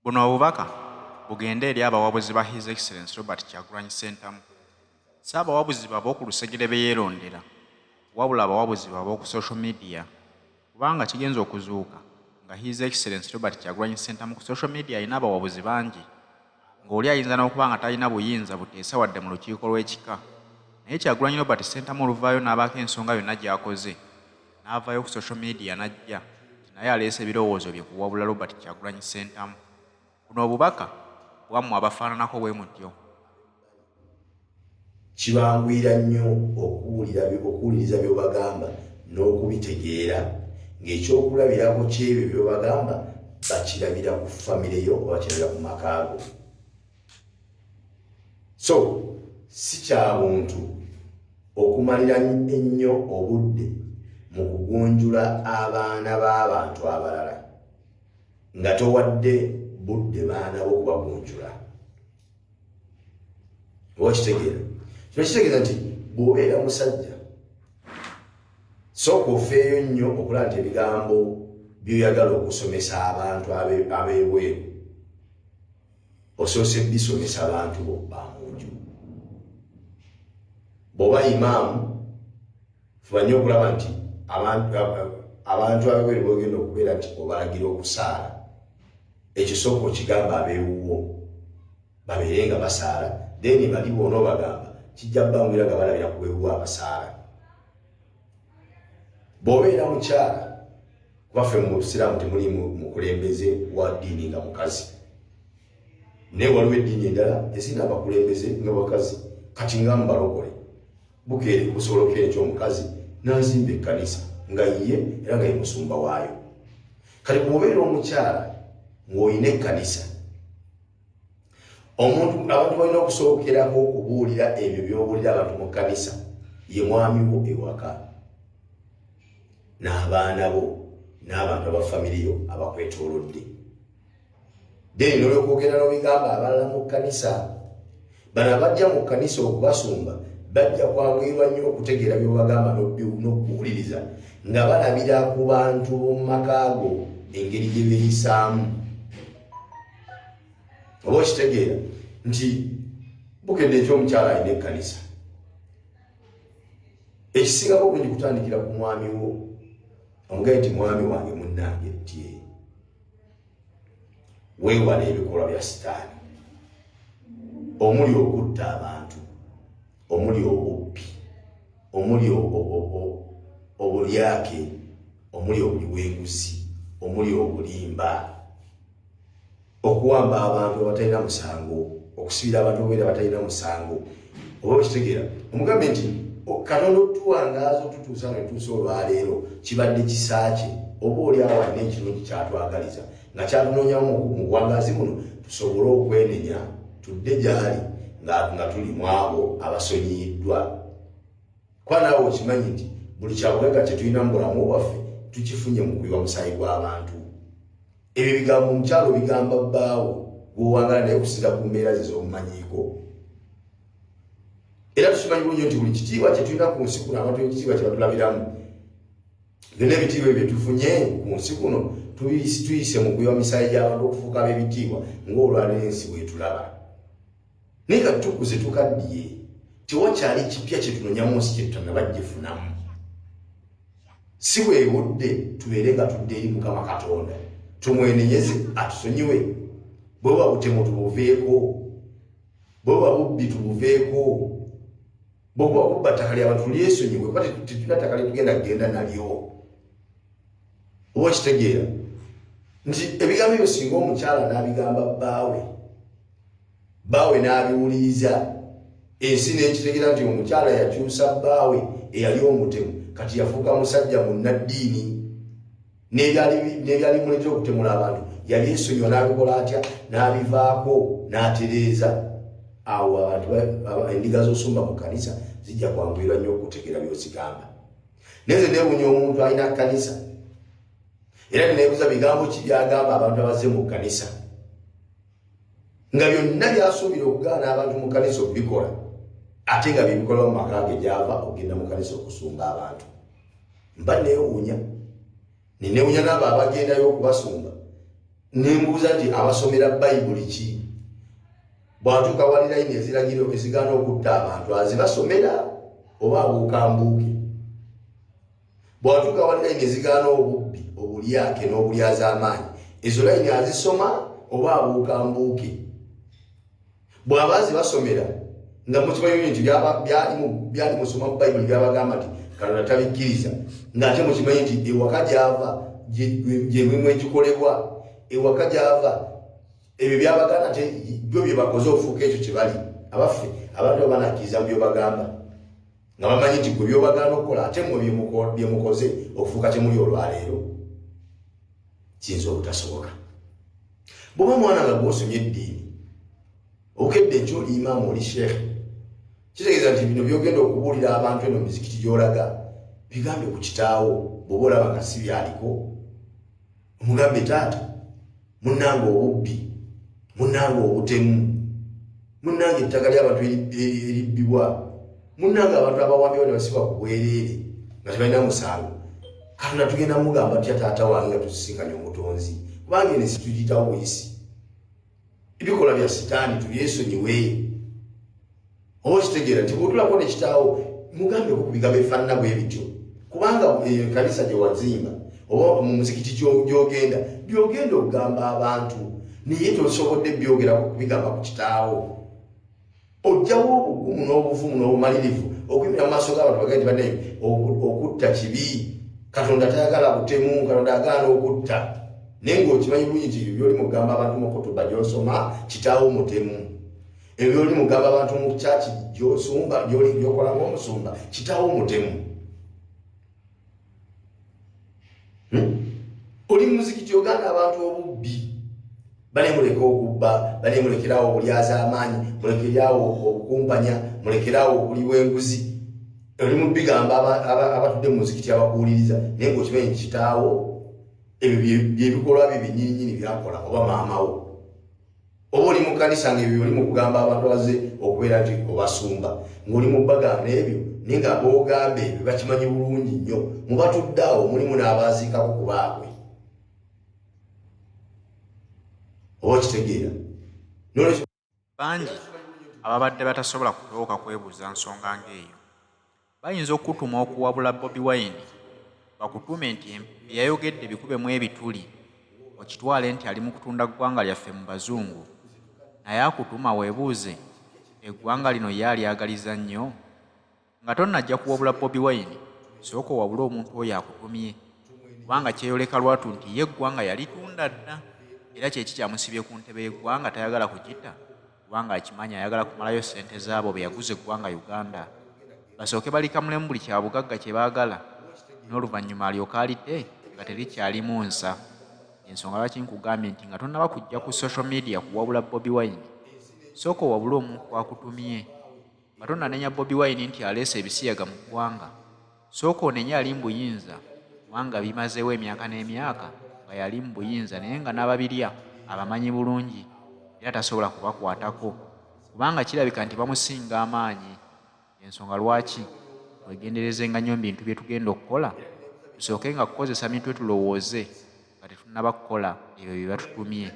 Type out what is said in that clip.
Buno obubaka bugende eri abawabuzi ba His Excellency Robert Kyagulanyi Ssentamu. Si abawabuzi be ab'oku lusegere be yeerondera, wabula abawabuzi be ab'oku social media. Kubanga kigenze okuzuuka nga His Excellency Robert Kyagulanyi Ssentamu ku social media alina abawabuzi bangi, ng'oli ayinza n'okuba nga talina buyinza buteesa wadde mu lukiiko lw'ekika. Naye Kyagulanyi Robert Ssentamu oluvaayo n'abaako ensonga yonna gy'akoze, n'avaayo ku social media n'ajja nti naye aleese ebirowoozo bye kuwabula Robert Kyagulanyi Ssentamu. Buno obubaka bwammwe abafaananako bwe mutyo. Kibanguyira nnyo okuwuliriza by'obagamba n'okubitegeera ng'ekyokulabirako ky'ebyo by'obagamba bakirabira ku famire yo oba bakirabira ku maka go. So si kya buntu okumalira ennyo obudde mu kugunjula abaana b'abantu abalala nga towadde budde baana bo kubagunjula. Oba kitegeera? Kino kitegeeza nti bw'obeera musajja, sooka ofeeyo nnyo okulaba nti ebigambo by'oyagala okusomesa abantu ab'ebweru osoose bisomesa abantu bo ba mu nju. Bw'oba imaamu, fuba nnyo okulaba nti abantu ab'ebweru b'ogenda okubeera nti obalagira okusaala, ekyo sooka okigamba ab'ewuwo babeere nga basaala, then bali bona obagamba kijja bangwira nga balabira ku bewuwo abasaala. Bw'obeera mukyala, kuba ffe mu busiraamu temuli mukulembeze wa ddiini nga mukazi, naye waliwo eddiini endala ezirina abakulembeze nga bakazi. Kati nga mubalokole bukeere busobola okukeera ekyo omukazi n'azimba ekkanisa nga ye era nga ye musumba waayo. Kati bw'obeera omukyala ng'olina ekkanisa, omuntu abantu balina okusookerako okubuulira ebyo by'obuulira abantu mu kkanisa ye mwami wo ewaka n'abaana bo n'abantu aba famire yo abakwetoolodde. Then nolyoka ogenda n'obigamba abalala mu kkanisa. Bano abajja mu kkanisa okubasumba bajja kwanguyirwa nnyo okutegeera by'obagamba n'okuwuliriza nga balabira ku bantu b'omu maka go engeri gye beeyisaamu. Oba okitegeera nti bukedde ekyomukyala alina ekkanisa, ekisingako obungi kutandikira ku mwami wo, omugaye nti mwami wange munnange tye weewala ebikolwa bya sitaani omuli okutta abantu, omuli obubbi, omuli obulyake, omuli obuli bw'enguzi, omuli obulimba, okuwamba abantu abatalina musango, okusibira abantu obeera abatalina musango. Oba okitegeera, omugambe nti Katonda otuwangaaza otutuusa nga tutuusa olwaleero kibadde kisa kye, oba oli awo alina ekirungi kyatwagaliza nga kyatunoonyamu mu buwangaazi buno tusobole okwenenya tudde gy'ali nga tuli mu abo abasonyiyiddwa. Kuba naawe okimanyi nti buli kyabugagga kye tulina mu bulamu bwaffe tukifunye mu kuyiwa musaayi gw'abantu. Ebyo ebigambo omukyalo obigamba bbaawo gw'owangala naye okusinza ku mbeera ze z'omumanyiiko. Era tukimanyi bulungi nti buli kitiibwa kye tulina ku nsi kuno, abantu ekitiibwa kye batulabiramu, byonna ebitiibwa ebyo tufunye ku nsi kuno tuyise mu kuyiwa misaayi gy'abantu okufuuka ab'ebitiibwa ng'olwaleero ensi bwetulaba. Naye nga tukuze tukaddiye, tewakyali kipya kye tunoonya mu nsi kye tutanaba gifunamu. Si bwe budde tubeere nga tudde eri Mukama Katonda tumwenenyeze atusonyiwe? Bwe buba butemu tubuveeko, bwe buba bubbi tubuveeko, bwe buba kubba ttaka lyabantu tulyesonyiwe, kuba tetulina ttaka lyetugenda kugenda nalyo. Oba okitegeera nti ebigambo ebyo singa omukyala n'abigamba bbaawe, bbaawe n'abiwuliriza, ensi n'ekitegeera nti omukyala yakyusa bbaawe eyali omutemu kati yafuuka musajja munnaddiini, n'ebyali bimuleetera okutemula abantu yabyesonyiwa n'abikola atya n'abivaako n'atereeza. Awo abantu endiga z'osumba mu kkanisa zijja kwanguyirwa nnyo okutegeera by'ozigamba. Naye nze neewuunya omuntu alina kkanisa era neebuuza bigambo ki by'agamba abantu abazze mu kkanisa nga byonna by'asuubira okugaana abantu mu kkanisa okubikola, ate nga byebikolwa mu maka ge gy'ava okugenda mu kkanisa okusumba abantu. Mba neewuunya, ne neewuunya n'abo abagendayo okubasumba. Nembuuza nti abasomera Bayibuli ki? Bw'atuuka wali layini eziragira ezigaana okutta abantu azibasomera oba abuuka mbuuke? Bw'atuuka wali layini ezigaana obubbi, obulyake n'obulyazaamaanyi, ezo layini azisoma oba abuuka mbuuke? Bw'aba azibasomera nga mukimanyi nti byali musoma mu Bayibuli byabagamba nti Katonda tabikkiriza, ng'ate mukimanyi nti ewaka gy'ava gyemirimu egikolebwa, ewaka gy'ava ebyo byabagana ate byo bye bakoze ofuuka ekyo kye bali. Abaffe, abantu abo banakkiriza mu byobagamba nga bamanyi nti gwe byobagaana okukola ate mmwe bye mukoze okufuuka kye muli olwaleero? Kiyinza obutasoboka. Bw'oba mwana nga gw'osomye eddiini, obukedde enkya oli imaamu, oli sheekhe, kitegeeza nti bino byogenda okubuulira abantu eno mizikiti gy'olaga bigambe ku kitaawo. Bw'oba olaba nga si byaliko, omugambe, taata munnange obubbi, munnange obutemu, munnange ettaka ly'abantu eribbibwa, munnange abantu abawambibwa ne basibwa ku bwereere nga tebalina musango, Katonda tugenda mugamba tutya taata wange nga tusisinkanye Omutonzi? Kubanga eno ensi tugiyitawo buyisi, ebikolwa bya Sitaani tubyesonyiwe. Oba okitegeera nti bwotulako ne kitaawo, mugambeko ku bigambo ebifaanana bwe bityo, kubanga eyo ekkanisa gye wazimba oba mu muzikiti gy'ogenda byogenda okugamba abantu, naye tosobodde byogerako kubigamba ku kitaawo. Ojjawo obugumu n'obuvumu n'obumalirivu okuyimira mu maaso g'abantu bagende nti banaye okutta kibi, Katonda tayagala butemu, Katonda agaana okutta, naye ng'okimanyi bulungi nti ebyo byoli mugamba abantu mu kutuba gy'osoma kitaawo mutemu, ebyo byoli mugamba abantu mu kyaki gy'osumba gyoli gyokola ng'omusumba kitaawo mutemu. Oli muzikiti oganda abantu obubbi, bane muleke okubba, bane mulekerawo obulyazaamaanyi, mulekeryawo obukumpanya, mulekerawo obuli bw'enguzi. Oli mu bigamba abatudde mu muzikiti abakuwuliriza, naye ng'okimanyi nti kitaawo ebyo byebikolwa bye binyininyini byakola, oba maama wo. Oba oli mu kkanisa nga ebyo oli mu kugamba abantu abaze okubeera nti obasumba, ng'oli mu bagamba ebyo, naye nga boogamba ebyo bakimanyi bulungi nnyo mu batudde awo mulimu n'abaaziikako ku baabwe. Oba okitegeera? Bangi ababadde batasobola kutooka kwebuuza nsonga ng'eyo bayinza okukutuma okuwabula Bobi Wine, bakutume nti bye yayogedde bikubemu ebituli okitwale nti ali mu kutunda ggwanga lyaffe mu Bazungu. Naye akutuma weebuuze, eggwanga lino ye alyagaliza nnyo? Nga tonnajja kuwabula Bobi Wine, sooka owabule omuntu oyo akutumye kubanga kyeyoleka lwatu nti ye eggwanga yalitunda dda era kye kikyamusibye ku ntebe y'eggwanga tayagala kugita kubanga akimanyi ayagala kumalayo ssente z'abo be yaguza eggwanga Uganda basooke balikamulemu buli kyabugagga kye baagala n'oluvannyuma alyoke alite nga terikyalimu nsa. Y'ensonga lwaki nkugambye nti nga tonnaba kujja ku social media kuwabula Bobi Wine, sooka owabule omuntu akutumye. Nga tonnanenya Bobi Wine nti aleese ebisiyaga mu ggwanga, sooka onenye ali mu buyinza kubanga bimazeewo emyaka n'emyaka nga y'ali mu buyinza naye nga n'ababirya abamanyi bulungi era tasobola kubakwatako kubanga kirabika nti bamusinga amaanyi. Y'ensonga lwaki twegenderezenga nnyo mu bintu bye tugenda okukola, tusookenga kukozesa mitwe tulowooze nga tetunnaba kukola ebyo bye batutumye.